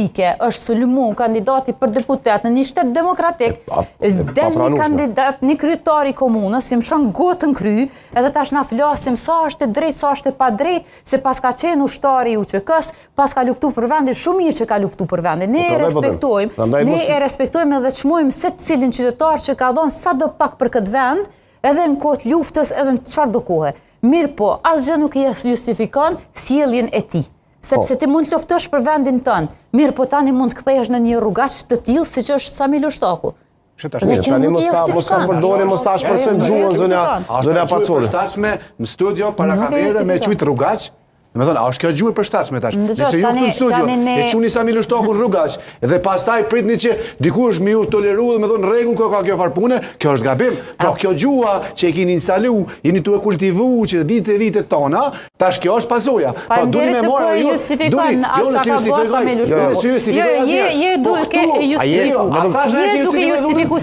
fizike është sulmu kandidati për deputet në një shtet demokratik, del një kandidat, një kryetar i komunës, i mshon gotën n'kry, edhe tash na flasim sa është e drejtë, sa është e padrejtë, se paska qenë ushtari i UÇK-s, paska luftu për vendin, shumë mirë që ka luftu për vendin. Ne e po respektojmë, ne e respektojmë edhe çmojmë secilin qytetar që ka dhonë sado pak për këtë vend, edhe në kohë të luftës, edhe në çfarëdo kohe. Mirëpo, asgjë nuk e justifikon sjelljen e tij. Sepse po. ti mund të luftosh për vendin tënd, mirëpo tani mund të kthehesh në një rrugaç të tillë siç është Sami Lushtaku. Që tash Dhe tani mos ta mos ta përdorim, mos ta ashpërsojmë gjuhën zonja zonja Pacolli. Përshtatshme në studio para kamerave me qujt rrugaç. Do të thonë, a është kjo gjuhë e përshtatshme tash? Nëse ju këtu në studio e quni Sami Lushtakun rrugaç dhe pastaj pritni që dikush me ju toleru dhe me thonë rregull kjo ka kjo far pune, kjo është gabim. Pra kjo gjuha që e keni instalu, jeni tu e kultivu që vite e vite tona, tash kjo është pasoja. Pra duni me marrë ju, duni, jo nëse justifikoj, jo nëse justifikoj. Jo, je je duke e justifiku. Je duke justifiku.